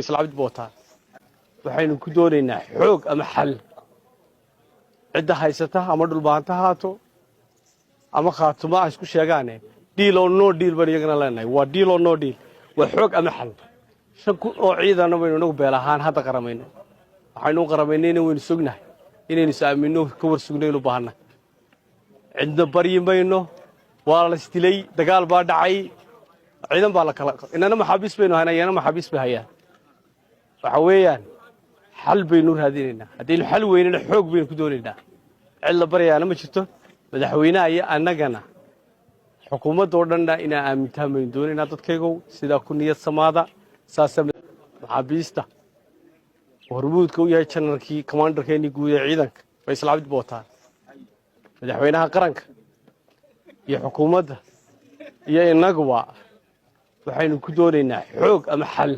Faysal Cabdi Bootaan, waxaynu ku doonaynaa xoog ama xal. Cidda haysata ama Dhulbahante haato ama Khaatuma ha isku sheegaane, deal or no deal baan iyagana leenahay. Waa deal or no deal, waa xoog ama xal. 5,000 oo ciidana baynu inagu beel ahaan hadda qaramaynay. Waxaynu u qaramaynayna waynu sugnahay, inaynu is aaminno, ka war sugnaynu baahannahay. Cidna baryi mayno. Waa la isdilay, dagaal baa dhacay, ciidan baa la kala, inana maxaabiis baynu haynaa, iyana maxaabiis bay hayaan. Waxa weeyaan xal baynu raadinaynaa. Haddaynu xal weynana, xoog baynu ku doonaynaa. Cid la baryaana ma jirto. Madaxweynaha iyo annagana, xukuumadda oo dhanna inaa aamintaan baynu doonaynaa. Dadkaygow, sidaa ku niyad samaada. Saasa maxaabiista hormuudka u yahay janarkii, commanderkeenii guud ee ciidanka, Faysal Cabdi Bootaan, madaxweynaha qaranka iyo xukuumadda iyo innaguba waxaynu ku doonaynaa xoog ama xal.